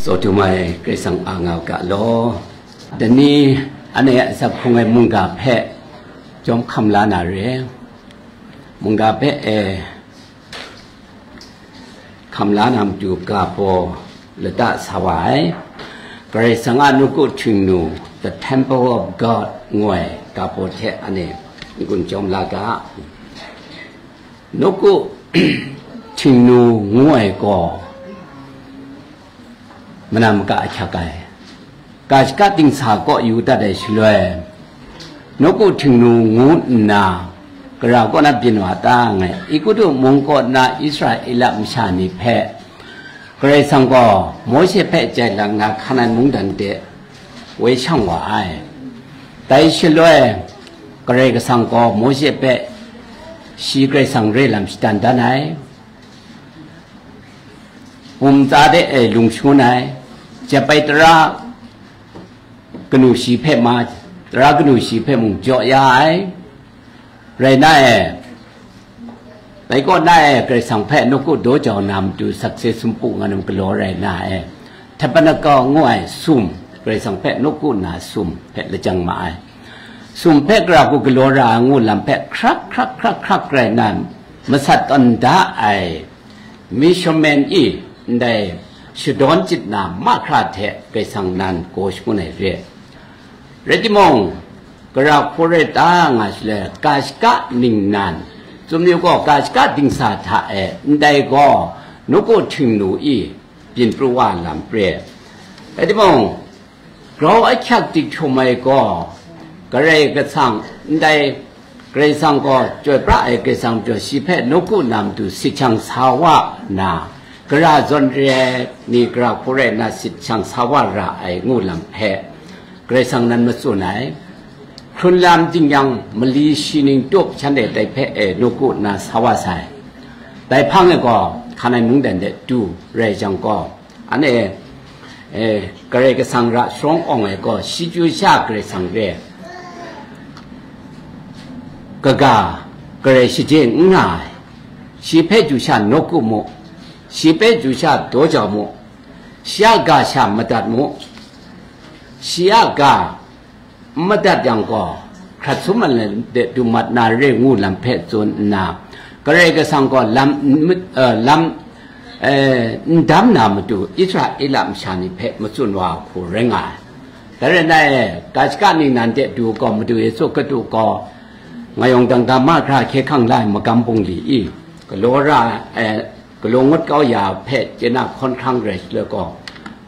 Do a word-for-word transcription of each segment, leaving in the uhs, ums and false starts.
Tsaw htum ai Karai Kasang a nga u ga law. Dai ni anhte a asak hkrung ai mungga hpe jawm hkam la na re. Mungga hpe e hkam la na matu ga baw lata sa wa ai. Karai Kasang a nawku htingnu, The Temple of God ngu ai ga baw hte anhte n-gun jawm la ga. Nawku htingnu ngu ai gaw mana maka ahkyak ai. Ga shaka dingsa kaw yu dat ai shaloi, nawku htingnu ngu nna, gara kaw na byin wa ta ngai, Egutu mung kaw na Israela masha ni hpe Karai Kasang gaw Mawshe hpe jai lang na Hkanan mungdan de woi shang wa ai. Dai shaloi, Karai Kasang gaw Mawshe hpe shi Karai Kasang re lam shadan dan ai. Bum tsa de e lung shangun ai, jep ai tara kanu shi hpe ma, tara kanu shi hpe mung jaw ya ai, rai na e, dai kaw na e Karai Kasang hpe nawku daw jau na matu sakse sumpu nga nam galaw rai na e, Tabernacle ngu ai sum, Karai Kasang hpe nawku na sum hpe lajang ma ai. Sum hpe gara hku galaw ra ai ngu lam hpe hkrak hkrak hkrak hkrak rai na, masat tawn da ai measurement i ndai shadawn chyit na mahkra hte Karai Kasang nan gaw shangun ai re. Rai timung, gara hku rai ta nga shaloi, ga shaka ningnan, tsun yu gaw, ga shaka dingsa hta e ndai gaw nawku htingnu i byin pru wa lam pre. Rai timung, grau ahkyak tik htum ai gaw, Karai Kasang, ndai Karai Kasang gaw, chyoi pra ai Karai Kasang majaw, shi hpe nawku na matu sit shang sa wa nna, gara zawn re ai ni, gara hku rai nna sit shang sa wa ra ai ngu lam hpe, Karai Kasang nan matsun ai. Hkrun lam ting yang, mali shi ning tup shanhte dai hpe e nawku nna sa wa sai. Dai hpang e gaw, Hkanan mungdan de du rai jang gaw, anhte, e, Karai Kasang ra sharawng awng ai gaw, shi chyu sha Karai Kasang re, kaga, Karai shaje n nga ai, shi hpe chyu sha nawku mu, shi hpe chyu sha daw jau mu, shi a ga sha madat mu, shi a ga n madat yang gaw, hkrat sum ai lam de du mat na re ngu lam hpe tsun nna, Karai Kasang gaw lam n, eh, lam, eh, n dam na matu Israela masha ni hpe matsun wa ai hku rai nga ai. Dai rai na e, ga shaka ningnan de du gaw, Madu Yesu Hkristu gaw nga yawng dang ga mahkra hkye hkrang la ai magam bungli i, galaw ra ai, galaw ngut kau ya hpe chye na hkawn hkrang rai shaloi gaw,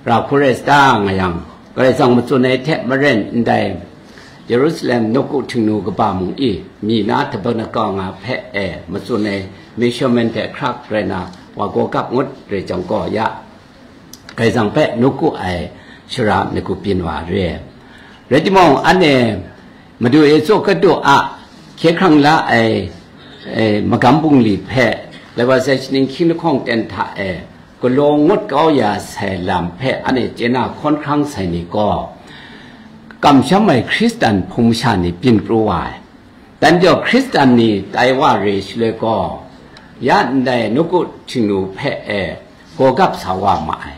ra hku rai sa ta nga yang, Karai Kasang matsun ai hte maren ndai Jerusalem nawku htingnu kaba mung i, mi na Tabernacle nga hpe e matsun ai measurement hte hkrak rai na, wa gaw kap ngut rai jang gaw ya, Karai Kasang hpe nawku ai shara ngut byin wa re. Rai timung, anhte Madu Yesu Hkristu a hkye hkrang la ai, e, magam bungli hpe, Laibwa sai shaning hkying lahkawng ten hta e, galaw ngut kau ya sai lam hpe anhte chye na hkawn hkrang sai ni gaw, kamsham ai Hkristan hpung masha ni byin pru wa ai. Dan jau Hkristan ni tai wa re shaloi gaw, ya ndai nawku htingnu hpe e gaw gap sa wa ma ai.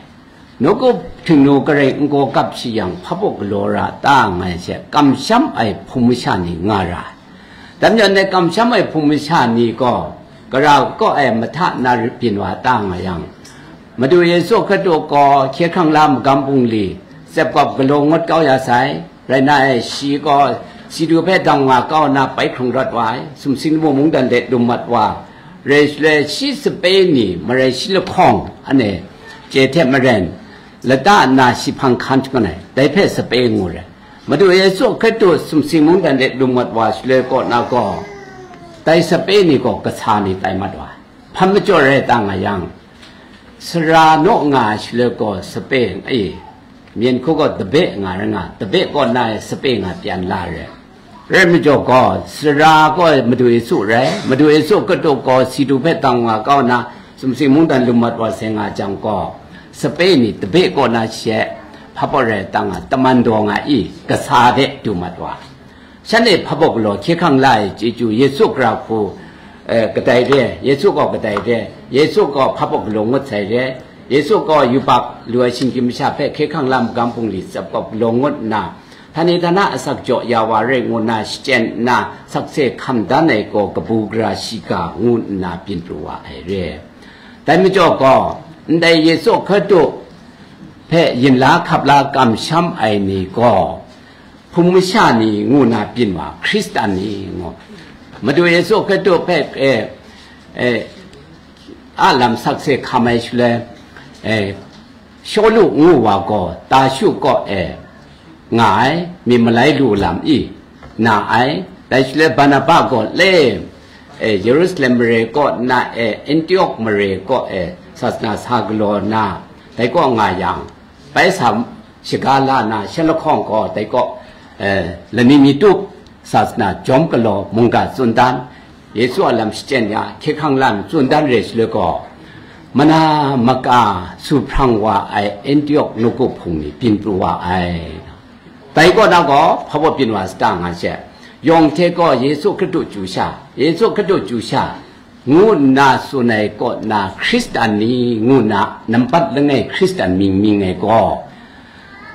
Nawku htingnu garai n gaw gap shi yang, hpa baw galaw ra ta nga ai she, kamsham ai hpung masha ni nga ra ai. Dan jau ndai kamsham ai hpung masha ni gaw, gara kaw ai mahta na rit byin wa ta nga yang, Madu Yesu Hkristu gaw hkye hkrang la magam bungli, tsep gawp galaw ngut kau ya sai. Rai na e, shi gaw si du hpe dang nga kau nna pai hkrung rawt wa ai, sumsing lamu mungdan de lum mat wa, rai shaloi shi sape ni marai shi lahkawng anhte chye hte maren, lata nna shi hpang hkan shangun ai, dai hpe sape ngu ai. Madu Yesu Hkristu sumsing mungdan de lum mat wa shaloi kaw na gaw, dai sape ni gaw kasa ni tai mat wa ai. Hpan majaw rai ta nga yang, sara naw nga ai shaloi gaw sape, e, myen hku gaw tabe nga rai nga, tabe kaw na e sape nga pyan la ai. Rai majaw gaw, sara gaw Madu Yesu rai, Madu Yesu Hkristu gaw si du hpe dang nga kau na, sumsing mungdan lum mat wa sai nga jang gaw, sape ni tabe kaw na she hpa baw rai ta nga, taman daw nga i, kasa de du mat wa. Shanhte hpa baw galaw hkye hkrang la ai chyeju, Yesu gara hku, eh, kadai re, Yesu gaw kadai re, Yesu gaw hpa baw galaw ngut sai re, Yesu gaw yubak lu ai shinggyim masha hpe hkye hkrang la magam bungli tsap gaw galaw ngut nna, htani htana asak jaw ya wa rai ngu nna shachyen nna sakse hkam dan ai gaw kabu gara shiga ngu nna byin pru wa ai re. Dai majaw gaw, ndai Yesu Hkristu hpe yin la hkap la kamsham ai ni gaw, hpung masha ni ngu na byin wa, Hkristan ni ngu. Madu Yesu Hkristu hpe, eh, eh, a lam sakse hkam ai shaloi, eh, Shawlu ngu wa gaw, Tashu kaw e nga ai, myit malai lu lam i na ai, dai shaloi Barnaba gaw le, eh, Yerusalem mare kaw na e, Antiok mare kaw e, sasana sa galaw na, dai kaw nga yang, bai sa shaga la na, shan lahkawng gaw dai kaw, eh, lani mi tup, sasana jawm galaw mungga tsun dan, Yesu a lam shachyen ya, hkye hkrang lan tsun dan re shaloi gaw, mana maka su hprang wa ai Antiok nawku hpung ni byin pru wa ai. Dai kaw na gaw, hpa baw byin wa sata nga she, yawng hte gaw Yesu Hkristu chyu sha, Yesu Hkristu chyu sha, ngu nna tsun ai kaw na Hkristan ni ngu na nampat langai Hkristan mying mying ai gaw,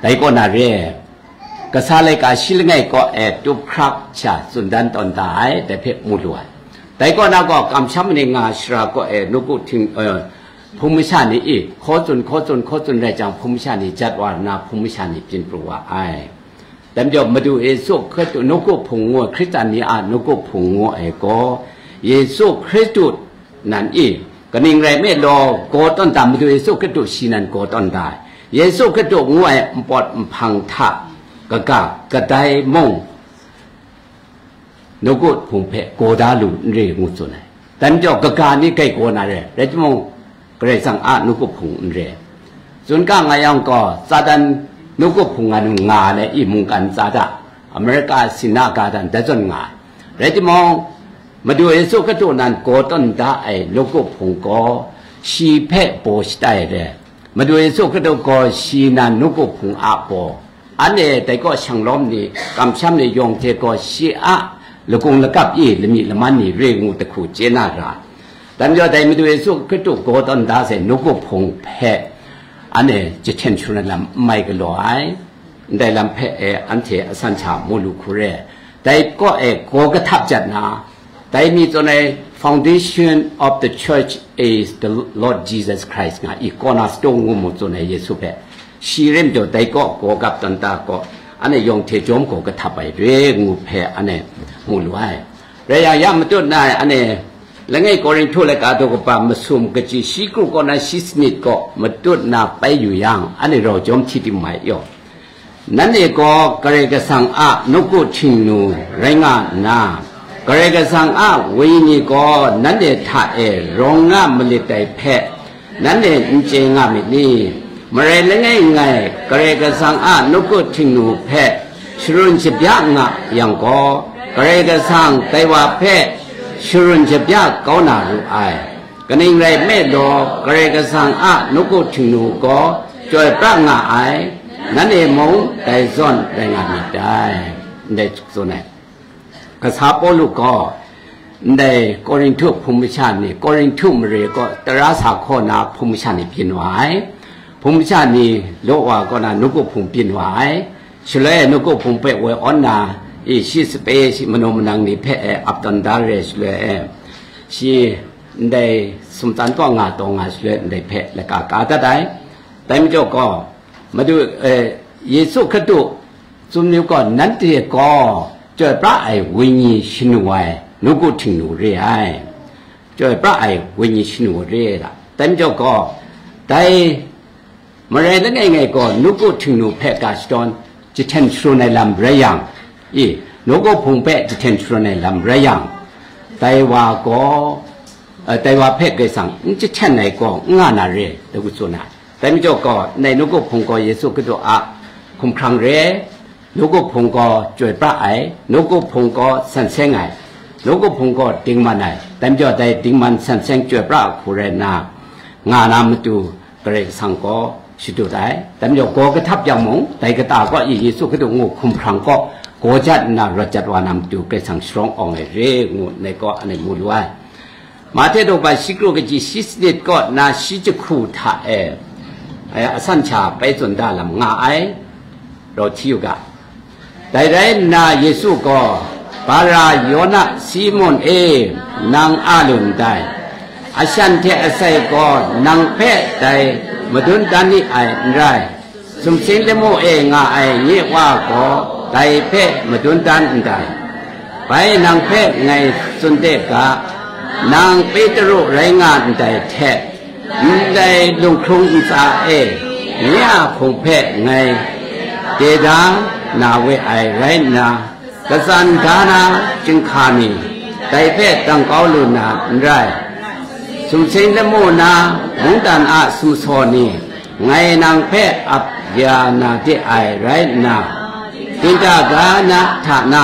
dai kaw na re, kasa laika shi langai kaw e tup hkrak sha tsun dan tawn da ai, dai hpe mu lu ai. Dai kaw na gaw, kamsham ni nga shara kaw e nawku hting, eh, hpung masha ni i, hkaw tsun, hkaw tsun, hkaw tsun rai jang, hpung masha ni jat wa nna, hpung masha ni byin pru wa ai. Dai majaw, Madu Yesu Hkristu nawku hpung ngu, Hkristan ni a nawku hpung ngu ai gaw, Yesu Hkristu nan i, kaning rai nme law, gaw tawn da, Madu Yesu Hkristu shi nan gaw tawn da ai. Yesu Hkristu ngu ai npawt nhpang hta kaga, kadai mung, nawku hpung hpe gaw da lu n re ngu tsun ai. Dai majaw, kaga ni grai gaw na re, rai timung, Karai Kasang a nawku hpung n re. Tsun ga nga yang gaw, Satan nawku hpung nga nu nga ai i mungkan tsa da, Amerika sina ga dan dai zawn nga ai. Rai timung, Madu Yesu Hkristu nan gaw tawn da ai nawku hpung gaw, shi hpe baw shatai re. Madu Yesu Hkristu gaw shi nan nawku hpung a baw. Anhte dai kaw shanglawm ni, kamsham ni yawng hte gaw shi a lakung lakap i lamyi laman ni re ngu jahku chye na ra. Dai majaw, dai Madu Yesu Hkristu gaw tawn da sai nawku hpung hpe anhte jahten shangun ai lam n mai galaw ai. Ndai lam hpe e anhte asan hta mu lu hku re. Dai kaw e gaw kahtap jat na, dai mi tsun ai, "Foundation of the church is the Lord Jesus Christ," nga i, cornerstone ngu mu tsun ai Yesu hpe. Shi rim jaw dai kaw gaw gap tawn da gaw, anhte yawng hte jawm gaw kahtap ai re ngu hpe anhte mu lu ai. Rai yang, ya matut na ai anhte langai Korinhtu laika daw kaba masum kaji shi kru kaw na shi sanit kaw matut na pai yu yang, anhte rau jawm hti tim mai yaw. Nanhte gaw Karai Kasang a nawku htingnu rai nga nna, Karai Kasang a Wenyi gaw nanhte hta e rawng nga malit dai hpe, nanhte n chye nga myit ni? Marai langai ngai Karai Kasang a nawku htingnu hpe sharun shabya nga yang gaw, Karai Kasang dai wa hpe sharun shabya kau na ru ai. Kaning rai nme law, Karai Kasang a nawku htingnu gaw chyoi pra nga ai, nanhte mung dai zawn rai nga myit dai. Ndai tsun ai. Kasa Pawlu gaw ndai Korinhtu hpung masha ni, Korinhtu mare kaw tara sa hkaw na hpung masha ni byin wa ai. Hpung masha ni law wa kaw na nawku hpung byin wa ai. Shaloi nawku hpung hpe woi awn na, i, shi sape, shi manu manang ni hpe e ap tawn da re shaloi e, shi ndai sumtsan kaw nga taw nga shaloi ndai hpe laka ka dat ai. Dai majaw gaw, Madu, eh, Yesu Hkristu tsun yu gaw, nanhte gaw chyoi pra ai Wenyi shanu ai nawku htingnu re ai. Chyoi pra ai Wenyi shanu re ai da. Dai majaw gaw, dai marai langai ngai gaw, nawku htingnu hpe ga shadawn jahten sharun ai lam rai yang, i, nawku hpung hpe jahten sharun ai lam rai yang, dai wa gaw, eh, dai wa hpe Karai Kasang n jahten ai gaw n nga na re, dai hku tsun ai. Dai majaw gaw, ndai nawku hpung gaw Yesu Hkristu a hkumhkrang re, nawku hpung gaw chyoi pra ai, nawku hpung gaw san seng ai, nawku hpung gaw dingman ai, dai majaw dai dingman san seng chyoi pra ai hku rai nna, nga na matu, Karai Kasang gaw shadut ai. Dai majaw gaw kahtap yang mung, dai kata gaw i Yesu Hkristu ngu hkumhkrang gaw gaw jat nna rawt jat wa na matu Karai Kasang sharawng awng ai re ngu ngai gaw anhte mu lu ai. Mahte daw bai shi kru kaji shi sanit kaw na shi jahku hta e, e, asan sha bai tsun da lam nga ai, rau hti u ga. Dai rai nna Yesu gaw, Bara Yona Simun e, nang a lu ndai? Ashan hte asai gaw nang hpe dai madun dan ni ai n rai. Sumsing lamu e nga ai nye Wa gaw dai hpe madun dan ndai. Bai nang hpe ngai tsun de ga, nang Petru rai nga ndai hte, ndai lunghkrung ntsa e nye a hpung hpe ngai de da na we ai rai nna, katsan ga na chyinghka ni dai hpe dang kau lu na n rai. Sumsing lamu na mungdan a sumsaw ni ngai nang hpe ap ya na de ai rai nna, dinghta ga na hta na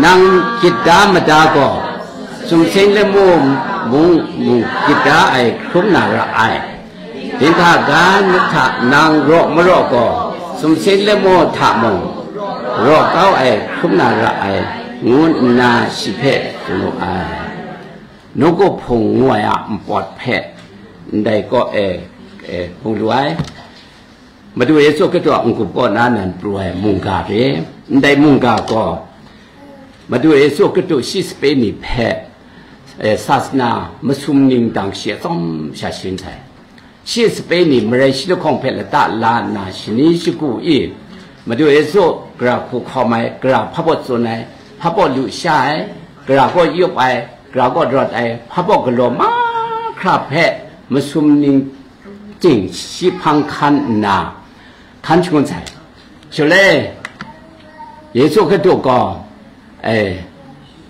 nang gyit da mada gaw, sumsing lamu mung mung gyit da ai hkrum na ra ai. Dinghta ga na hta nang raw maraw gaw, sumsing lamu hta mung raw kau ai hkrum na ra ai, ngu nna shi hpe tsun wu ai. Nawku hpung ngu ai a npawt hpe ndai kaw e, e, mu lu ai. Madu Yesu Hkristu a n-gup kaw na nan pru ai mungga re. Ndai mungga gaw Madu Yesu Hkristu shi sape ni hpe, e, sasana masum ning dang shi atsawm sha sharin sai. Shi sape ni marai shi lahkawng hpe lata la nna shani shagu i, Madu Yesu gara hku hkawm ai, gara hpabaw tsun ai, hpabaw lu sha ai, gara kaw yup ai, gara kaw rawt ai, hpabaw galaw mahkra hpe masum ning ting shi hpang hkan nna, hkan shangun sai. Shaloi, Yesu Hkristu gaw, e,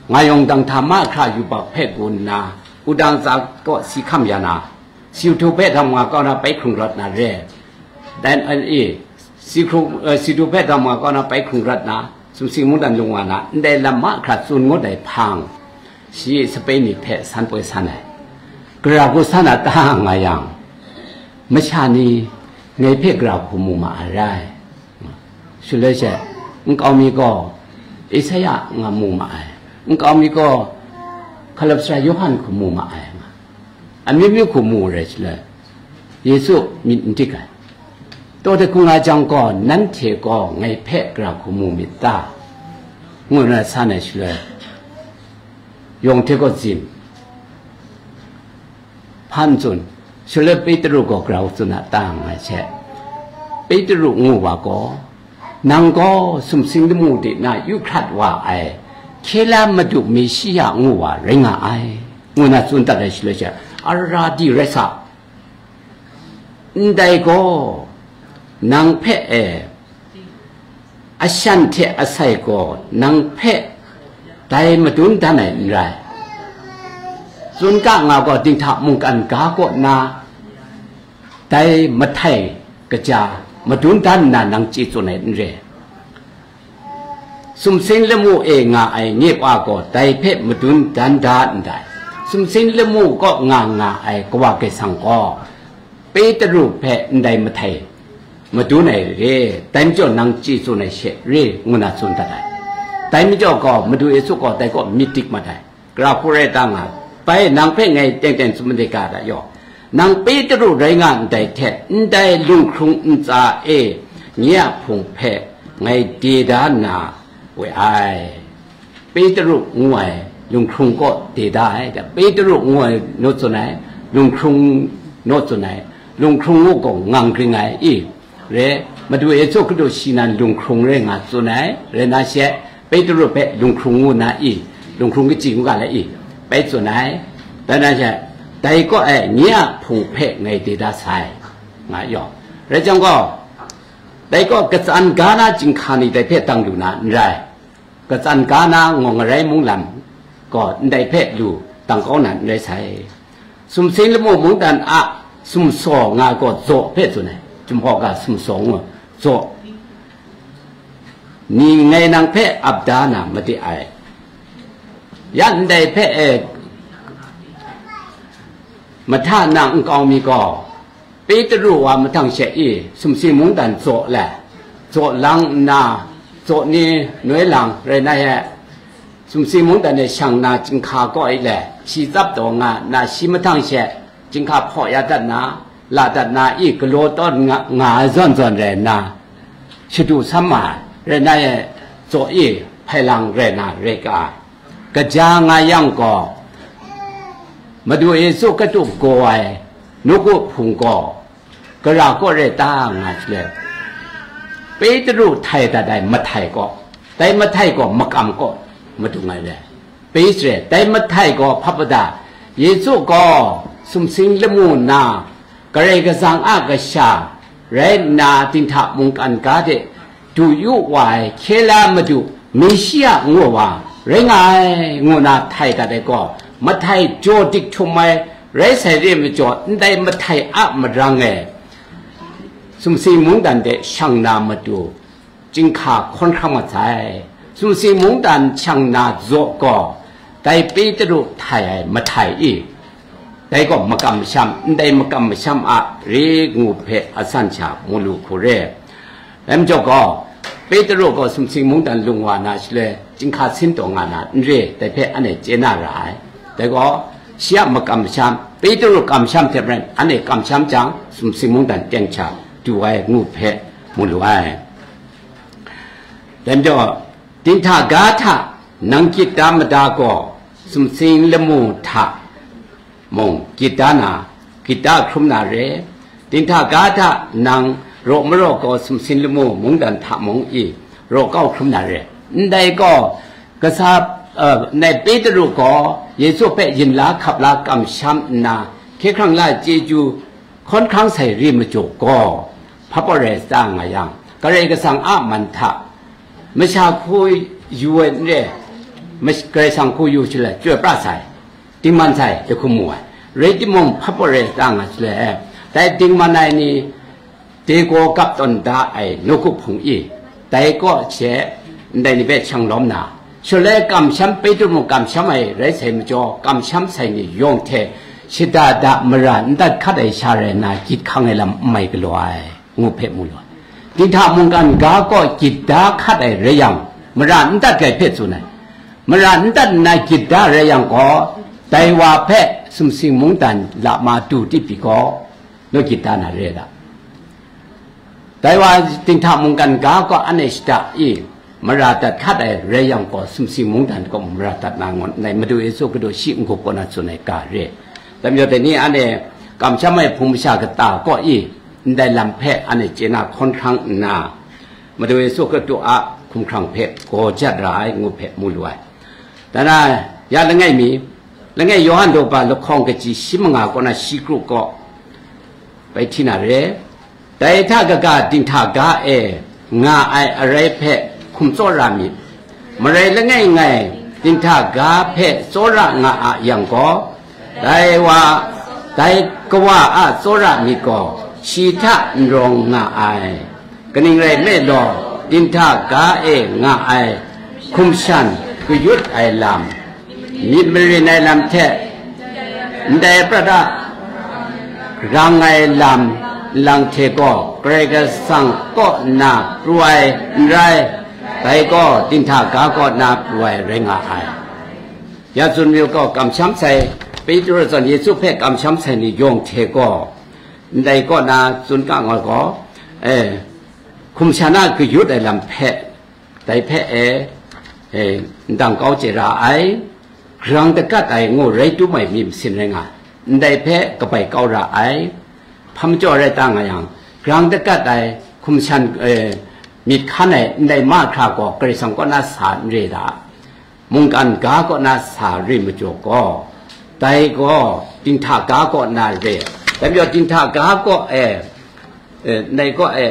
nga yawng dang hta mahkra yubak hpe gun nna, wudang tsa kaw si hkam ya na, Situ hpe dam nga kau na bai hkrung rawt na re. Dan an e, Situ, eh, Situ hpe dam nga kau na bai hkrung rawt na, sumsing mungdan lung wa na, ndai lam mahkra tsun ngut ai hpang, shi sape ni hpe san poi san ai. Gara hku san a ta nga yang, masha ni ngai hpe gara hku mu ma ai rai. Shaloi she, nkau mi gaw Isaya nga mu ma ai, nkau mi gaw hkalap sara Yawhan hku mu ma ai, nga, amyu myu hku mu rai shaloi, Yesu myit n dik ai. Taw de hku nga jang gaw, nanhte gaw ngai hpe gara hku mu myit ta? Ngu na san ai shaloi, yawng hte gaw zim, hpan tsun, shaloi Petru gaw grau tsun a ta nga ai she. Petru ngu wa gaw, nang gaw sumsing lamu de na yu hkrat wa ai, hkye la Madu Meshiya ngu wa rai nga ai, ngu na tsun dat ai shaloi she, ara di rai sa, ndai gaw nang hpe e, ashan hte asai gaw nang hpe dai madun dan ai n rai. Tsun ga nga gaw dinghta mungkan ga kaw na dai mahtai kaja madun dan nna nang chye tsun ai n re. Sumsing lamu e nga ai nye Wa gaw dai hpe madun dan da ndai. Sumsing lamu kaw nga nga ai Kawa Kaisang gaw Petru hpe ndai mahtai madun ai re, dai majaw nang chye tsun ai she re, ngu na tsun dat ai. Dai majaw gaw Madu Yesu gaw dai kaw myit dik mat ai. Gara hku rai ta nga, bai nang hpe ngai teng teng tsun made ga da yaw, nang Petru rai nga ndai hte ndai lunghkrung ntsa e nye a hpung hpe ngai de da na we ai. Petru ngu ai lunghkrung kaw de da ai, Petru ngu ai naw tsun ai, lunghkrung naw tsun ai, lunghkrung ngu gaw ngang ring ai i, re, Madu Yesu Hkristu shi nan lunghkrung re nga tsun ai, rai na she, Petru hpe lunghkrung ngu na i, lunghkrung kaji ngu ga la i, bai tsun ai. Dai na she, dai kaw e nye a hpung hpe ngai de da sai, nga yaw. Rai jang gaw, dai kaw katsan ga na chyinghka ni dai hpe dang lu na n rai. Katsan ga na ngawng arai munglam gaw ndai hpe lu dang kau na n rai sai. Sumsing lamu mungdan a sumsaw nga gaw zaw hpe tsun ai, Jinghpaw ga sumsaw ngu, zaw ni ngai nang hpe ap da na made ai. Ya ndai hpe e, mahta na nkau mi gaw, Petru wa mahtang she i, sumsing mungdan zaw le, zaw lang nna, zaw ni noi lang rai na ye, Sumsing mungdan e shang na chyinghka kaw i le, shi tsap taw nga nna, shi mahtang she chyinghka hpaw ya dat na, la dat na i galaw tawn nga, nga ai zawn zawn rai nna, shadu sam ma ai, rai na e, tsaw i hpailang rai na rai ka ai. Kaja nga yang gaw, Madu Yesu katu gaw ai nawku hpung gaw, gara kaw rai ta nga shaloi, Petru htai dat ai mahtai kaw, dai mahtai gaw makam kaw madu ngai re. Petru, dai mahtai gaw hpa bada, Yesu gaw sumsing lamu na, Karai Kasang a kasha rai nna, dinghta mungkan ga de du yu wa ai hkye la madu Meshiya ngu wa rai nga ai, ngu na htai dat ai gaw, mahtai jaw dik htum ai rai sai re majaw, ndai mahtai a marang e, sumsing mungdan de shang na matu, chyinghka hkawn hkram mat sai. Sumsing mungdan shang na zaw gaw, dai Petru htai ai mahtai i, dai gaw makam masham, ndai makam masham a re ngu hpe asan sha mu lu hku re. Dai majaw gaw, Petru gaw sumsing mungdan lung wa na shaloi, chyinghka sin taw nga na n re, dai hpe anhte chye na ra ai. Dai gaw, shi a makam masham, Petru kamsham hte maren, anhte kamsham jang, sumsing mungdan teng sha du ai ngu hpe mu lu ai. Dai majaw, dinghta ga hta nang gyit da mada gaw, sumsing lamu hta mung gyit da na, gyit da hkrum na re. Dinghta ga hta nang raw maraw gaw, sumsing lamu mungdan hta mung i raw kau hkrum na re. Ndai gaw, kasa, eh, ndai Petru gaw Yesu hpe yin la hkap la kamsham nna, hkye hkrang la chyeju hkawn hkrang sai re majaw gaw, hpa pawt rai sa nga yang, Karai Kasang a man hta masha hku yu ai n re, mash-, Karai Kasang hku yu shaloi, chyoi pra sai, dingman sai, dai hkum mu ai. Rai timung, hpa pawt rai sa nga shaloi, dai dingman ai ni, de gaw kap tawn da ai nawku hpung i, dai kaw she ndai ni hpe shang lawm na, shaloi kamsham Petru mung kamsham ai rai sai majaw, kamsham sai ni yawng hte shada da mara n dat hkat ai sha rai nna, gyit hkang ai lam n mai galaw ai, ngu hpe mu lu ai. Dinghta mungkan ga kaw gyit da hkat ai rai yang, mara n dat ai hpe tsun ai. Mara n dat nna gyit da rai yang gaw, dai wa hpe sumsing mungdan lama du tip pyi gaw, naw gyit da na re ai da. Dai wa dinghta mungkan ga kaw anhte shada i, mara dat hkat ai rai yang gaw, sumsing mungdan kaw mara dat na ngut ngai, Madu Yesu Hkristu shi n-gup kaw na tsun ai ga re. Dai majaw dai ni anhte kamsham ai hpung masha kata kaw i, ndai lam hpe anhte chye na hkawn hkrang nna, Madu Yesu Hkristu a hkumhkrang hpe gaw jat ra ai ngu hpe mu lu ai. Dan na, ya langai mi, langai Yawhan daw ba lahkawng kaji shi manga kaw na shi kru kaw, bai hti na re. Dai hta kaga dinghta ga e nga ai arai hpe hkum tsawra myit. Marai langai ngai dinghta ga hpe tsawra nga a yang gaw, dai wa, dai kawa a tsawra myit gaw shi hta n rawng nga ai. Kaning rai nme law, dinghta ga e nga ai hkum shan kayut ai lam, myit marin ai lam hte ndai prat a rang ai lam nlang hte gaw, Karai Kasang kaw nna pru ai n rai, dai gaw dinghta ga kaw na pru ai rai nga ai. Ya tsun mayu gaw, kamsham sai, Petru zawn Yesu hpe kamsham sai ni yawng hte gaw, ndai kaw na tsun kang ai gaw, eh, hkum shan a kayut ai lam hpe, dai hpe e, e, ndang kau chye ra ai, grang dagat ai ngu rai tum ai myit masin rai nga, ndai hpe kabai kau ra ai, hpa majaw rai ta nga yang, grang dagat ai hkum shan, e, myit hkan ai ndai mahkra gaw Karai Kasang kaw na sa n re da, mungkan ga kaw na sa re majaw gaw, dai gaw dinghta ga kaw na re. Dai majaw dinghta ga kaw e, e, ndai kaw e,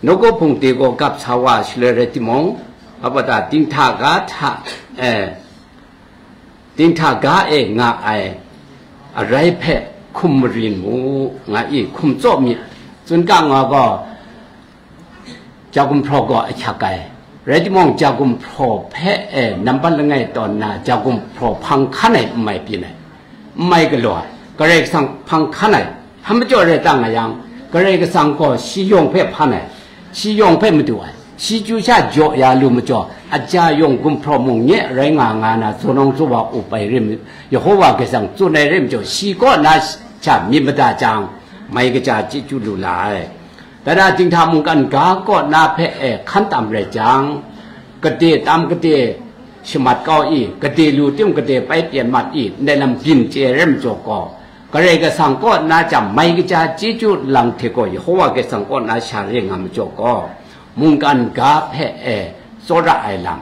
nawku hpung de gaw gap sa wa shaloi rai timung, hpa bata dinghta ga hta, e, dinghta ga e nga ai arai hpe hkum marin mu, nga i hkum tsaw myit, tsun kang wa gaw, ja gumhpraw gaw ahkyak ai. Rai timung, ja gumhpraw hpe e nambat langai tawn na ja gumhpraw hpang hkan ai n mai byin ai, n mai galaw ai, Karai Kasang hpang hkan ai, hpa majaw rai ta nga yang, Karai Kasang gaw shi yawng hpe hpan ai, shi yawng hpe madu ai, Shi chyu sha jaw ya lu majaw, aja yawng gumhpraw mung nye rai nga nga na zawn awng zawn wa up ai rim, Yehova Karai Kasang tsun ai rim jaw, shi kaw na sha myit mada jang, mai kaja chyeju lu la ai. Dada dinghta mungkan ga kaw na hpe e hkan tam rai jang, gade tam gade shamat kau i, gade lu tim gade pai pyen mat i, ndai lam byin chye rai majaw gaw, Karai Kasang kaw na jang mai kaja chyeju lang hte gaw, Yehova Karai Kasang kaw na sha re nga majaw gaw, mungkan ga hpe e tsawra ai lam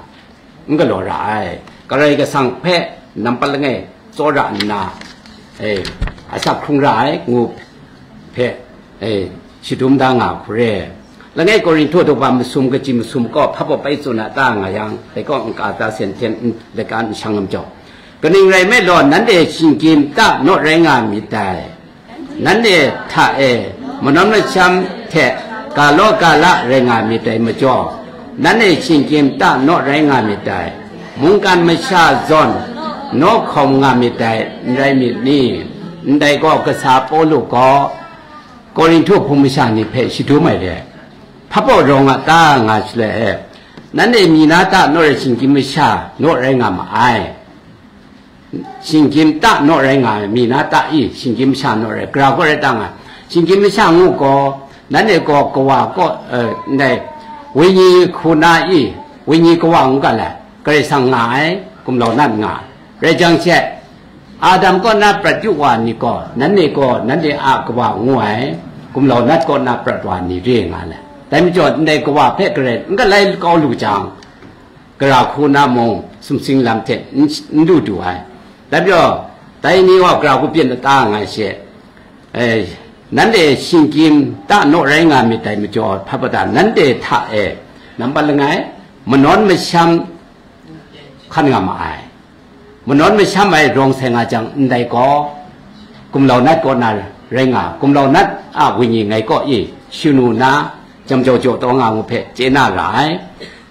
n galaw ra ai. Karai Kasang hpe nampat langai tsawra nna, e, asak hkrung ra ai ngu hpe, e, shadum da nga hkure. Langai Korinhto daw ba masum kaji masum kaw hpa baw pai tsun a ta nga yang, dai kaw nka ta sen hten n laka n shang lam jaw. Kaning rai nme law, nanhte shinggyim ta naw rai nga myit dai. Nanhte hta e manawn masham hte ga law ga la rai nga myit dai majaw, nanhte shinggyim ta naw rai nga myit dai. Mungkan masha zawn naw hkawm nga myit dai, n rai myit ni? Ndai gaw kasa Pawlu gaw Korinhto hpung masha ni hpe shadum ai re, hpa baw rawng a ta nga shaloi e, nanhte myi na ta naw rai shinggyim masha naw rai nga ma ai. Shinggyim ta naw rai nga ai, myi na ta i, shinggyim masha naw rai, gara gaw rai ta nga ai. Shinggyim masha ngu gaw, nanhte gaw kawa kaw, eh, ndai, wenyi hku na i, wenyi kawa ngu ga lai, Karai Kasang nga ai, gumlau nat nga ai. Rai jang she, Adam kaw na prat yu wa ni gaw, nanhte gaw nanhte a kawa ngu ai, gumlau nat kaw na prat wa ni re nga ai. Dai majaw, ndai kawa hpe garai n galai kau lu jang, gara hku na mung sumsing lam hte n, n du du ai. Dai majaw, dai ni wa gara hku byin lata nga ai she, eh, nanhte shinggyim ta naw rai nga myit dai majaw, hpa bata nanhte hta e, nampat langai, manawn masham hkan nga ma ai. Manawn masham ai rawng sai nga jang, ndai gaw, gumlau nat kaw na rai nga, gumlau nat a wenyi ngai kaw i, shanu na, jam jau jaw taw nga ngu hpe chye na ra ai.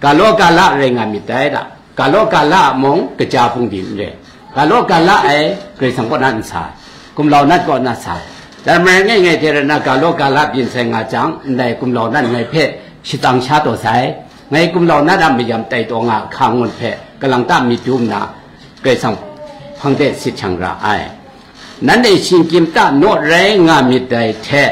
Ga law ga la rai nga myit dai da. Ga law ga la a mung, kaja hpungdi n re. Ga law ga la ai, Karai Kasang kaw na n sa ai. Gumlau nat kaw na sa ai. Dai marai ngai ngai hte rai na, ga law ga la byin sai nga jang, ndai gumlau nat ngai hpe shatsang sha taw sai. Ngai gumlau nat a mayam tai taw nga hka ngun hpe, kalang ta myit dum nna, Karai Kasang hpang de sit shang ra ai. Nanhte shinggyim ta naw rai nga myit dai hte,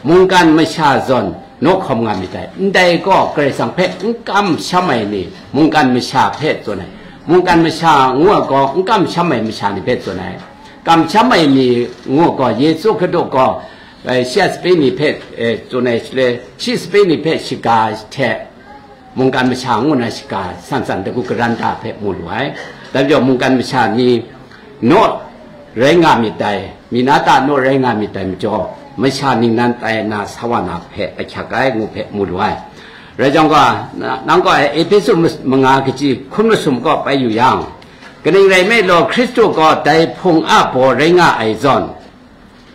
mungkan masha zawn naw hkawm nga myit dai. Ndai gaw Karai Kasang hpe n kamsham ai ni, mungkan masha hpe tsun ai. Mungkan masha ngu ai gaw, n kamsham ai masha ni hpe tsun ai. Kamsham ai ni ngu ai gaw, Yesu Hkristu gaw, eh, shi a sape ni hpe, eh, tsun ai shaloi, shi sape ni hpe shaga hte, mungkan masha ngu na shaga san san dagu karan da hpe mu lu ai. Dai majaw mungkan masha ni naw rai nga myit dai, myi na ta naw rai nga myit dai majaw, masha ningnan tai na sa wa na hpe ahkyak ai ngu hpe mu lu ai. Rai jang gaw, na-, nang gaw Ehpesu mas-, manga kaji hkun masum kaw pai yu yang, kaning rai nme law, Hkristu gaw dai Hpung a baw rai nga ai zawn,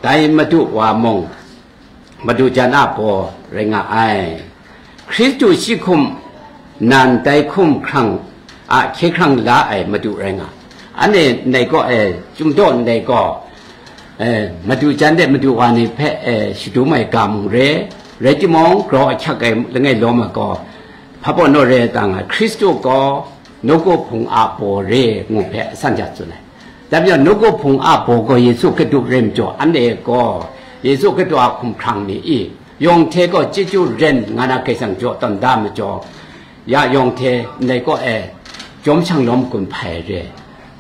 dai Madu wa mung, Madu jan a baw rai nga ai. Hkristu shi hkum nan dai hkum hkrang a hkye hkrang la ai Madu rai nga. Anhte ndai gaw, e, Chyum daw ndai gaw, e, Madu jan de Madu wa ni hpe, e, shadum ai ga mung re, rai timung, grau ahkyak ai langai lawm ai gaw, hpa baw naw re ai ta nga, Hkristu gaw nawku hpung a baw re ngu hpe asan ja tsun ai. Dai majaw, nawku hpung a baw gaw Yesu Hkristu rai majaw, anhte gaw Yesu Hkristu a hkumhkrang ni i, yawng hte gaw chyeju ren nga na Karai Kasang jaw tawn da majaw, ya yawng hte ndai kaw e jawm shang lawm gun hpai re.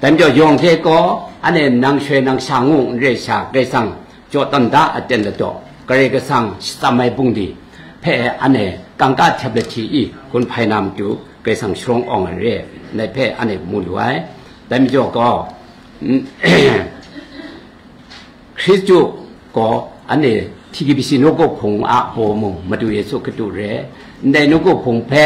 Dai majaw, yawng hte gaw anhte nang shoi nang sha ngu n re sha, Karai Kasang jaw tawn da aten ladaw, Karai Kasang shatsam ai bungli hpe anhte kangka htep lahti i gun hpai na matu, Karai Kasang sharawng awng ai re, ndai hpe anhte mu lu ai. Dai majaw gaw, Hkristu gaw anhte T K B C nawku hpung a baw mung Madu Yesu Hkristu re, ndai nawku hpung hpe,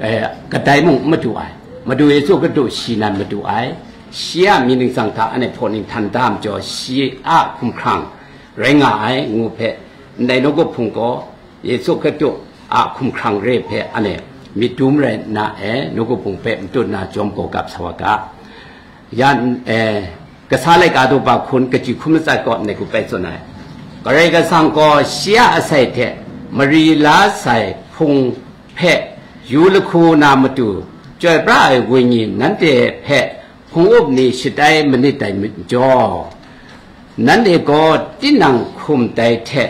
eh, kadai mung n madu ai, Madu Yesu Hkristu shi nan madu ai, shi a mying ningsang hta anhte hpaw ning htan da majaw, shi a hkumhkrang rai nga ai ngu hpe, ndai nawku hpung gaw Yesu Hkristu a hkumhkrang re hpe anhte myit dum rai nna e, nawku hpung hpe matut na jawm gaw gap sa wa ga. Ya, eh, Kasa laika daw ba hkun kaji hkun matsat kaw ndai hku bai tsun ai. Karai Kasang gaw shi a asai hte mari la sai Hpung hpe yu lahku na matu, chyoi pra ai wenyi nanhte hpe hpung up ni shatai manit dai majaw, nanhte gaw tinang hkum dai hte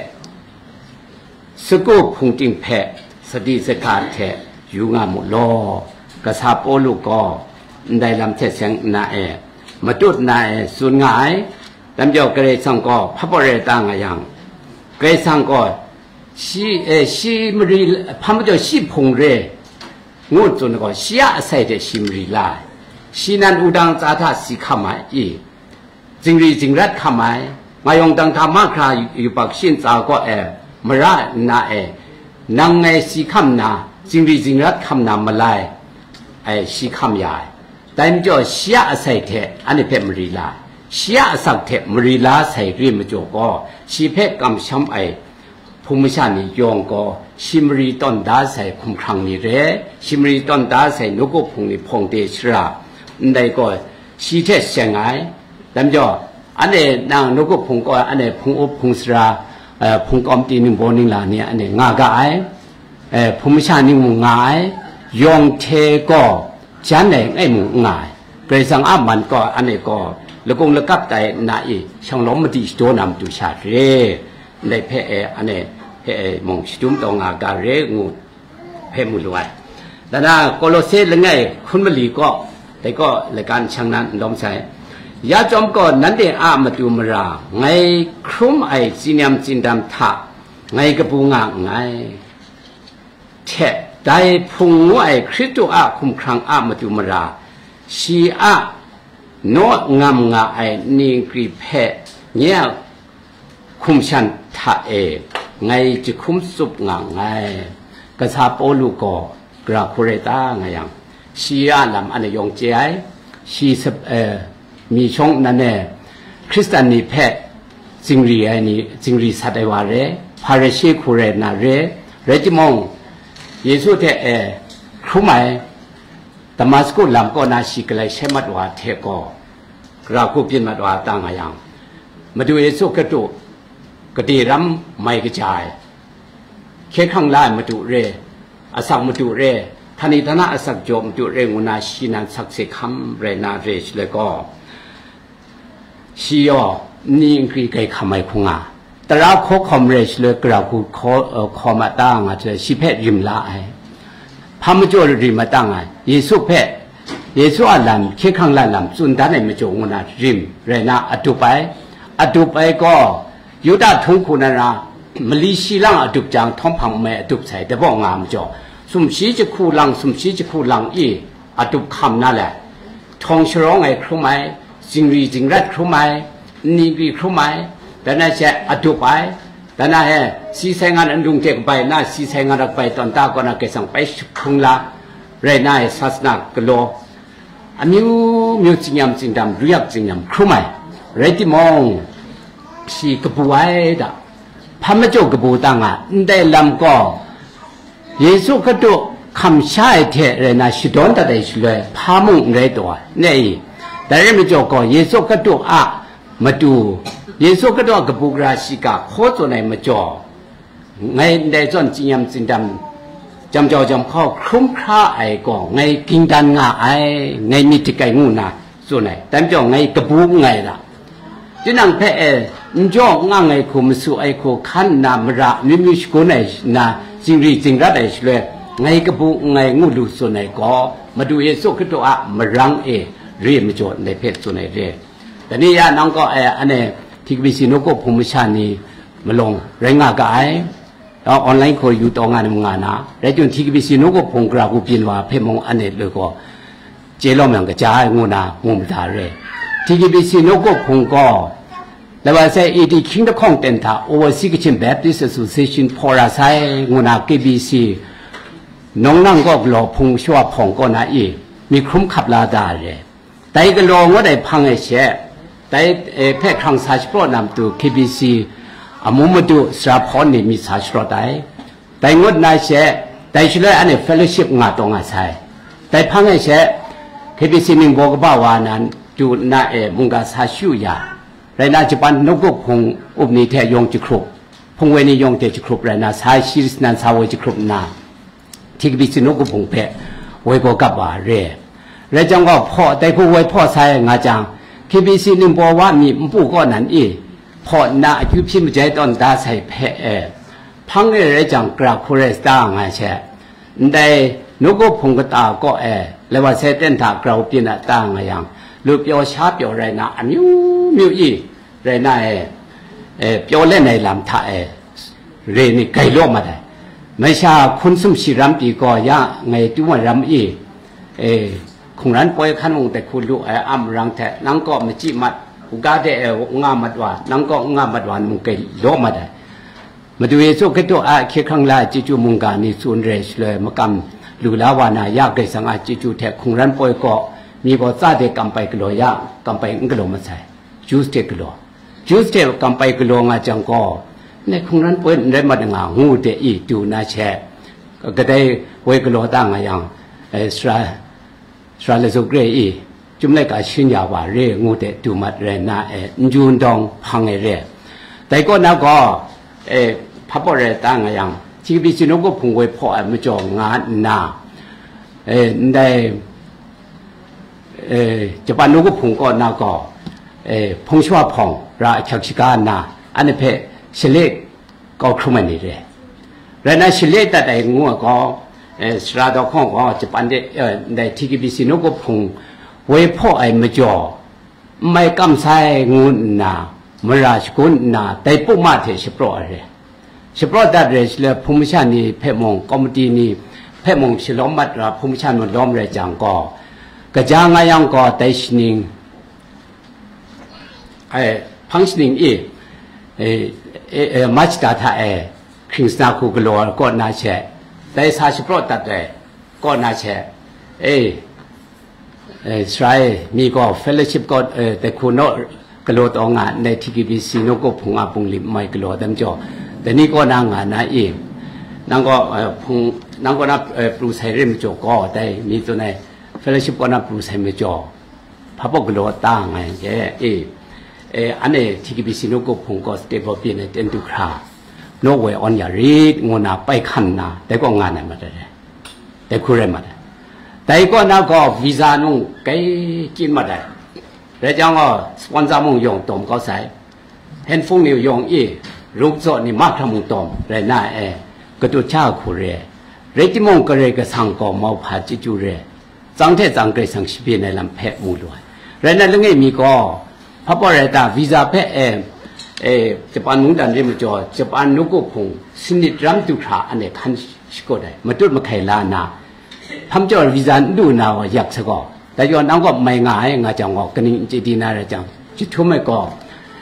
sagu hpung ting hpe sadi sahka hte yu nga mu law. Kasa Pawlu gaw ndai lam hte seng nna e, matut nna e tsun nga ai. Dai majaw Karai Kasang gaw hpa pawt rai ta nga yang, Karai Kasang gaw shi, eh, shi mari, hpa majaw shi hpung re, ngu tsun gaw, shi a asai hte shi mari la ai. Shi nan wudang tsa hta si hkam ai, i, zingri zingrat hkam ai, nga yawng dang hta mahkra yubak shin tsa kaw e, mara nna e, nang ngai si hkam na, zingri zingrat hkam na malai, ai, shi hkam ya ai. Dai majaw shi a asai hte anhte hpe mari la, shi a asak hte mari la sai re majaw gaw, shi hpe kamsham ai hpung masha ni yawng gaw, shi mari tawn da sai hkumhkrang ni re, shi mari tawn da sai nawku hpung ni hpawng de shara, ndai gaw, shi hte seng ai. Dai majaw, anhte nang nawku hpung gaw, anhte hpung up hpung sara, eh, hpung kawm ti ningbaw ningla ni anhte nga ga ai. Eh, hpung masha ni mung nga ai, yawng hte gaw jan ai langai mung n nga ai. Karai Kasang a man gaw anhte gaw lakung lakap tai nna i, shanglawm madi shadaw na matu sha re, ndai hpe e, anhte hpe e mung shadum taw nga ga re ngu hpe mu lu ai. Dan na Kolose langai hkun mali gaw, dai gaw laika n shang na n lawm sai. Ya chyawm gaw, nanhte a matu mara, ngai hkrum ai tsingyam tsindam hta ngai kabu nga nngai. Hte dai Hpung ngu ai Hkristu a hkumhkrang a matu mara, shi a naw ngam nga ai ningri hpe nye a hkum shan hta e ngai jahkum tsup nga nngai. Kasa Pawlu gaw gara hku rai ta nga yang, shi a lam anhte yawng chye ai, shi sap-, eh, myi shawng nnan e Hkristan ni hpe zingri ai ni, zingri sat ai wa re, Hparishe hku rai na re, rai timung, Yesu hte e hkrum ai Damasku lam kaw na shi galai shai mat wa hte gaw, gara hku byin mat wa ta nga yang, Madu Yesu Hkristu gade ram mai kaja ai, hkye hkrang la ai madu re, asak madu re, htani htana asak jaw madu re ngu na shi nan sakse hkam rai na re shaloi gaw, shi yaw nni nkri grai hkam ai hku nga, tara hkaw hkawm re shaloi gara hku hkaw, eh, hkaw ma ta nga hte shi hpe rim la ai. Hpa majaw rim ma ta nga, Yesu hpe, Yesu a lam, hkye hkrang la lam tsun dan ai majaw ngu na rim rai na adup ai. Adup ai gaw, Yuda htung hku na ra, mali shi lang adup jang, htawm hpang nmai adup sai, dabaw nga majaw, sumshi jahku lang, sumshi jahku lang i, adup hkam na le, htawng sharawng ai hkrum ai, zingri zingrat hkrum ai, nni nkri hkrum ai, dan ai she adup ai, dan ai he, si sai ngan nlung hte kabai na, si sai ngan ra kabai tawn ta kaw na, Karai Kasang bai jahkung la, rai na ai sasana galaw, amyu myu tsingyam tsindam, ruyak tsingyam hkrum ai, rai timung, shi kabu ai da, hpa majaw kabu ta nga, ndai lam gaw, Yesu Hkristu hkam sha ai hte rai na shadawn dat ai shaloi, hpa mung n rai taw ai, ne i? Dai rai majaw gaw, Yesu Hkristu a matu, Yesu Hkristu a kabu gara shiga hkaw tsun ai majaw, ngai ndai zawn tsin-yam tsindam, jam jau jam hkau hkrum hkra ai gaw, ngai ging dan nga ai, ngai myit dik ai ngu na, tsun ai, dai majaw ngai kabu nngai ra. Tinang hpe e, n jaw n ang ai hku, masu ai hku, hkan nna mara amyu myu shagun ai nna, zingri zingrat ai shaloi, ngai kabu nngai ngu lu tsun ai gaw, Madu Yesu Hkristu a marang e re majaw ndai hpe tsun ai re. Dai ni ya nang gaw e, ane T K B C nawku hpung masha ni malawng rai nga ga ai. Online hku yu taw nga na ma nga na, rai timung, T K B C nawku hpung gara hku byin wa hpe mung ane loi gaw, chye lawm yang kaja ai ngu na mu mada re. T K B C nawku hpung gaw, laba sai A D hkying lahkawng ten hta Overseas Kachin Baptist Association hpaw ra sai ngu na K B C nawng nang gaw galaw hpung shawa hpawng kaw na i, myit hkrum hkap la da ai re. Dai galaw ngut ai hpang e she, dai, eh, hpe hkrang sa shapraw na matu K B C amu madu sara hpawn ni myit sa sharawt ai. Dai ngut na she, dai shaloi anhte fellowship nga taw nga sai. Dai hpang e she, K B C ningbaw kaba wa na du nna e mungga sa shyu ya, rai na, Japan nawku hpung up ni hte yawng jahkrup, hpung woi ni yawng hte jahkrup rai na, sa shi nan sa woi jahkrup nna, T K B C nawku hpung hpe woi gaw gap wa re. Rai jang gaw, hpaw, dai hku woi hpaw sai nga jang, K B C Ningbaw wa mi npu kaw nan i, hpaw nna akyu hpyi majai tawn da sai hpe e, hpang e rai jang, gara hku rai sa ta nga she, ndai nawku hpung kata kaw e, laiwa sai ten hta grau pyin a ta nga yang, lu pyaw sha pyaw rai na amyu myu i, rai na e, e, pyaw len ai lam hta e, re ni gai law mat ai. Masha hkun sum shi ram pyi gaw ya ngai tu ai ram i, e, hkungran poi hkan mung dai hku lu ai a marang hte, nang kaw machyi mat, u ga de e nga mat wa, nang kaw nga mat wa mung gai law mat ai. Madu Yesu Hkristu a hkye hkrang la ai chyeju mungga ni tsun re shaloi makam lu la wa na, ya Karai Kasang a chyeju hte hkungran poi kaw mi gaw tsa de kampai galaw ya, kampai n galaw masai. Jews hte galaw, Jews hte kampai galaw nga jang gaw, ndai hkungran poi n rai mat nga ngu de i du na she, kadai woi galaw ta nga yang, eh, sara, sara lazu gre i, Chyum laika shin ya wa re ngu de du mat rai na e, n ju n dawng hpang e re. Dai kaw na gaw, e, hpa pawt rai ta nga yang, T K B C nawku hpung woi hpaw ai majaw nga nna, e, ndai, e, Japan nawku hpung kaw na gaw, e, hpung shawa hpawng ra ahkyak shaga nna, anhte hpe shale kau hkrum ai ni re. Rai na, shale dat ai ngu ai gaw, eh, sara daw hkawng gaw, Japan de, eh, ndai T K B C nawku hpung woi hpaw ai majaw, n mai kam sai ngu nna, mara shagun nna, dai puma hte shapraw ai re. Shapraw dat re shaloi, hpung masha ni hpe mung, komiti ni hpe mung shalawm mat ra, hpung masha ni lawm rai jang gaw, kaja nga yang gaw, dai shaning, e, hpang shaning i, e, e, e, March da hta e, hkring sara hku galaw ai kaw na she, dai sa shapraw dat ai kaw na she, e, e, sara e, mi gaw fellowship kaw, e, dai hku naw galaw taw nga, ndai T K B C nawku hpung a bungli n mai galaw dam jaw, dai ni kaw na nga na i, nang gaw, e, hpung, nang kaw na, e, pru sai re majaw gaw, dai mi tsun ai fellowship kaw na pru sai majaw, hpa pawt galaw ta nga yang e, e, e, anhte T K B C nawku hpung gaw stable byin ai ten du hkra, naw woi awn ya rit ngu na pai hkan nna, dai kaw nga na mat ai, dai hku rai mat ai. Dai kaw na gaw visa nung gai kyin mat ai. Rai jang gaw, sponsor mung yawng tawm kau sai. Handphone ni yawng i, ruk zaw ni mahkra mung tawm rai na e, katut hta hku re. Rai timung, Karai Kasang gaw mauhpa chyeju re, tsang hte tsang Karai Kasang shabyin ai lam hpe mu lu ai. Rai na, langai mi gaw, hpa pawt rai ta, visa hpe e, e, Japan mungdan re majaw, Japan nawku hpung sanit ram du hkra anhte hkan shakut ai, matut mahkai la nna, hpam jaw visa n du na wa yak sa gaw, dai yaw nang gaw mai nga ai nga jang gaw, kaning n chye di na rai jang, jahtum ai gaw,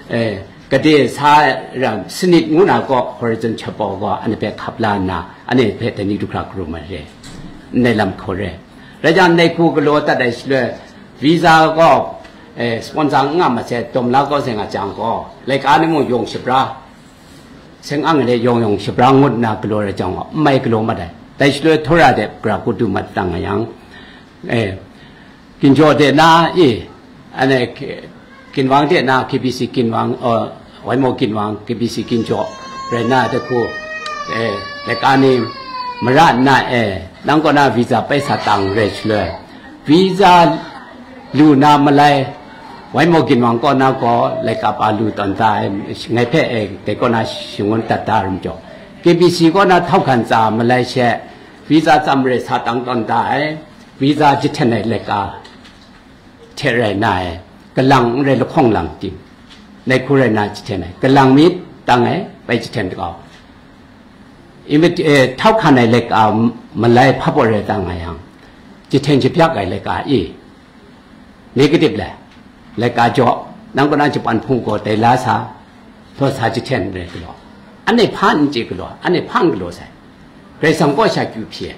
eh, gade sa ram sanit ngu na gaw, Horizon Chapel gaw anhte hpe hkap la nna, anhte hpe dai ni du hkra karum ai re, ndai lam hkaw re. Rai jang, ndai hku galaw dat ai shaloi, visa gaw, eh, sponsor n nga ma se, dawm la kau sai nga jang gaw, laika ni mung yawng shabra, seng ang le yawng yawng shabra ngut nna galaw rai jang gaw, n mai galaw mat ai. Dai shaloi, Tora de gara hku du mat tang nga yang, eh, Ginjaw de na i, anhte Ki-, Ginwang de na, K B C Ginwang, uh, Waimo Ginwang, K B C Ginjaw rai na dai hku, eh, laika ni mara nna e, nang kaw na visa pai sa tang rai shaloi, visa lu na malai, Waimo Ginwang kaw na gaw laika pa lu tawn da ai, ngai hpe, eh, dai kaw na shangun dat da ai majaw, K B C kaw na htau hkan tsa malai she, visa tsam re sa tang tawn da ai, visa jahten ai laika hte rai na e, kalang n rai lahkawng lang ting, dai hku rai na jahten ai, kalang mi tang ai, bai jahten kau. Invit-, eh, htau hkan ai laika malai hpa pawt rai ta nga yang, jahten jabyak ai laika i, negative le, laika jaw, nang kaw na Japan hpung gaw dai la sa, htawt sa jahten n rai galaw. Anhte hpa n chye galaw, anhte hpa n galaw sai. Karai Kasang kaw sha kyu hpyi ai.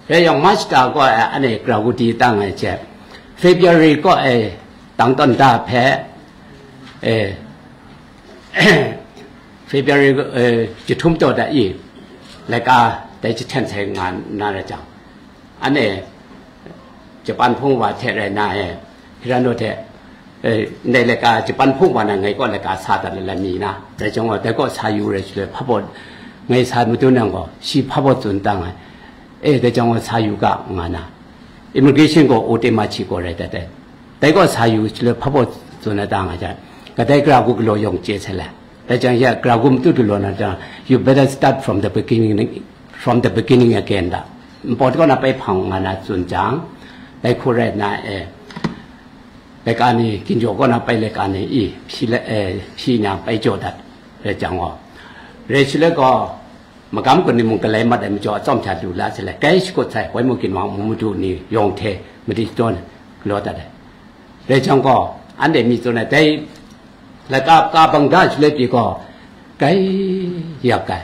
Rai yang, March da kaw e anhte gara hku di tang ai hte, February kaw e tang tawn da hpe, eh, February, eh, jahtum taw da i, laika dai jahten sai nga na rai jang, anhte Japan hpung wa hte rai na e, Hirano hte, eh, ndai laika Japan hpung wa na ngai kaw laika sa dat lala mi na, rai jang gaw, dai kaw sa yu rai shaloi, hpa pawt ngai sa madun yang gaw, shi hpa pawt tsun tang ai. E, dai jang gaw sa yu ga, nga na, immigration gaw o te ma chi gaw rai dat ai. Dai gaw sa yu shaloi hpa baw tsun na ta nga jang, kadai gara gu galaw yawng chye sai la. Dai jang ya gara gu matu du law na jang, you better start from the beginning, from the beginning again da. Npawt kaw na pai hpang nga na tsun jang, dai hku rai na e, laika ni, ginjaw kaw na pai laika ni i, hpyi la, e, hpyi na pai jaw dat, rai jang gaw, rai shaloi gaw, magam kun ni mung galai mat ai majaw, atsawm hta lu la se le, gai shakut sai, wai mu ginwang mu madu ni yawng hte madi shadawn galaw dat ai. Rai jang gaw, anhte mi tsun ai, dai laika ka bang da shaloi pyi gaw, gai yak ai.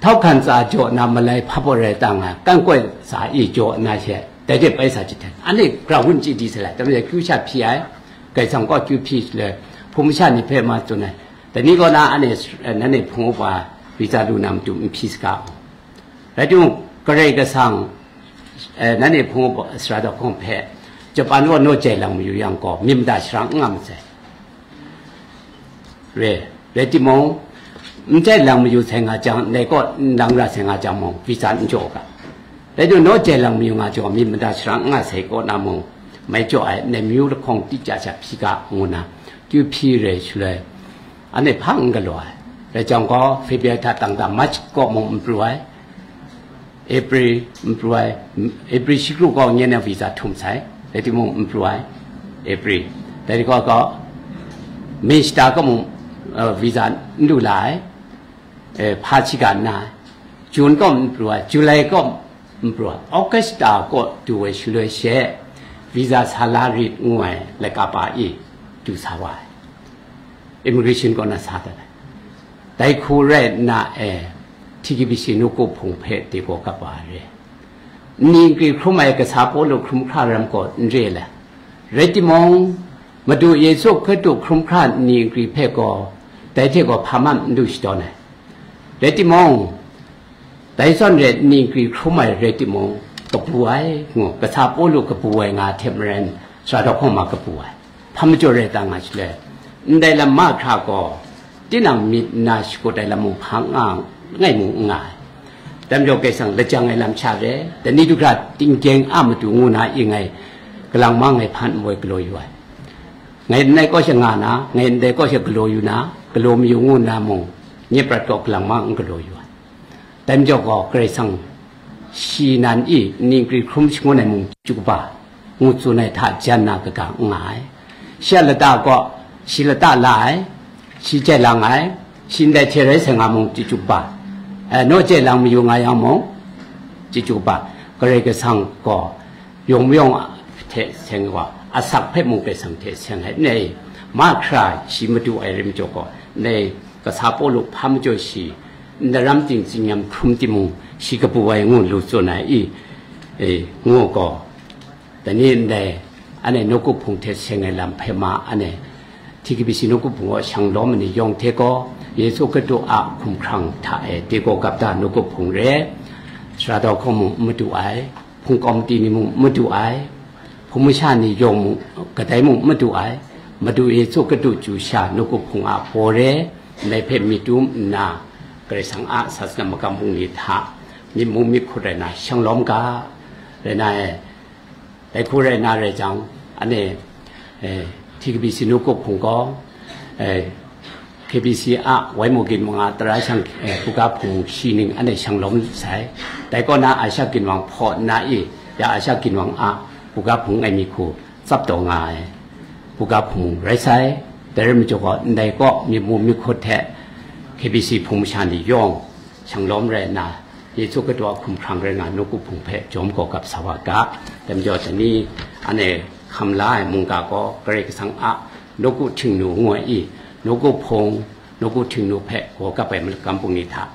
Htau hkan tsa jaw na malai hpa baw rai ta nga, kan koi tsa i jaw na she, dai de pai sa jahten. Anhte gara gun chyi di se la, dai majaw kyu sha hpyi ai, gai sang gaw kyu hpyi shaloi, hpung masha ni hpe ma tsun ai, dai ni kaw na anhte, eh, nanhte hpung upa visa lu na matu n hpyi saga. Rai timung, Karai Kasang, eh, nanhte hpung upa sara dawhkawng hpe, Japan kaw naw jai lang mayu yang gaw, myit mada sharang n nga masai. Re, rai timung, n jai lang mayu sai nga jang, ndai kaw n lang ra sai nga jang mung, visa n jaw ga. Rai timung, naw jai lang mayu nga jang, myit mada sharang n nga sai kaw na mung, mai jaw ai, ndai mayu lahkawng tit ja sha hpyi ga, ngu na, kyu hpyi rai shaloi, anhte hpa n galaw ai. Rai jang gaw, February hta tang da, March kaw mung n pru ai. April n pru ai, April shikru gaw nye na visa htum sai, rai timung n pru ai, April. Dai gaw gaw, May shata gaw mung, uh, visa n du la ai, eh, hpa shiga nna ai, June gaw n pru ai, July gaw n pru ai, August shata gaw du ai shaloi she, visa sa la rit ngu ai laika pa i du sa wa ai. Immigration kaw na sa dat ai. Dai hku rai nna e, T K B C nawku hpung hpe dai gaw kap wa ai re. Nni nkri hkrum ai kasa Pawlu hkrum hkra ram gaw n re le. Rai timung, Madu Yesu Hkristu hkrum hkra nni nkri hpe gaw, dai hte gaw hpa man n du shadawn ai. Rai timung, dai zawn re nni nkri hkrum ai rai timung, kabu ai, ngu, kasa Pawlu kabu ai nga hte maren, sara dawhkawng ma kabu ai. Hpa majaw rai ta nga shaloi, ndai lam mahkra gaw, tinang myit nna shakut ai lam mung hpa n nga, langai mung n nga ai. Dai majaw Karai Kasang lajang ai lam sha re, dai ni du hkra tinggyeng a matu ngu na i ngai, kalang ma ngai hpan nboi galaw yu ai. Ngai ndai kaw sha nga na, ngai ndai kaw sha galaw yu na, galaw mayu ngu nna mung, nye prat kaw kalang ma n galaw yu ai. Dai majaw gaw Karai Kasang shi nan i nni nkri hkrum shangun ai mung chyu kaba, ngu tsun ai hta jan na kaga n nga ai. Shi a lata gaw, shi lata la ai, shi jai lang ai, shi ndai hte rai sai nga mung chyu kaba, eh, naw jai lang mayu nga yang mung chyu kaba, Karai Kasang gaw yawng mayawng hte seng wa, asak hpe mung Karai Kasang hte seng ai, ndai mahkra shi madu ai rai majaw gaw, ndai kasa Pawlu hpa majaw shi, ndaram ting tsin-yam hkrum timung, shi kabu ai ngu lu tsun ai i, e, ngu gaw, dai ni ndai, anhte nawku hpung hte seng ai lam hpe ma, anhte T K B C nawku hpung gaw shang lawm ai ni yawng hte gaw, Yesu Hkristu a hkumhkrang hta e, dai gaw gap da nawku hpung re, sara dawhkawng mung n madu ai, hpung kawmti ni mung n madu ai, hpung masha ni yawng mung, kadai mung n madu ai, Madu Yesu Hkristu chyu sha nawku hpung a baw re, ndai hpe myit dum nna, Karai Kasang a sasana magam bungli hta myit mu myit hkut rai na shang lawm ga, rai na e, dai hku rai na rai jang, anhte, eh, T K B C nawku hpung gaw, eh, K B C a wai mu gin manga tara shang, eh, buga hpung shi ning anhte shang lawm sai. Dai kaw na Asha ginwang hpaw nna i, ya Asha ginwang a buga hpung ai mi hku tsap taw nga ai buga hpung rai sai. Dai rai majaw gaw, ndai kaw myit mu myit hkut hte K B C hpung masha ni yawng shang lawm rai nna, Yesu Hkristu a hkumhkrang rai nga, nawku hpung hpe jawm gaw gap sa wa ga. Dai majaw, dai ni anhte hkam la ai mungga gaw, Karai Kasang a nawku htingnu ngu ai i, nawku hpung, nawku htingnu hpe gaw gap ai magam bungli hta,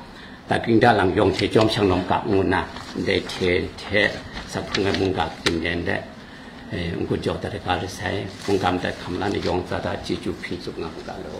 dakring dalang yawng hte jawm shang lawm ga, ngu nna, ndai hte hte sak hkrung ai mungga hpring len let, eh, n-gun jaw dat ai ga rai sai. Mungga madat hkam la ni yawng tsa da chyeju hpring tsup nga mu ga law.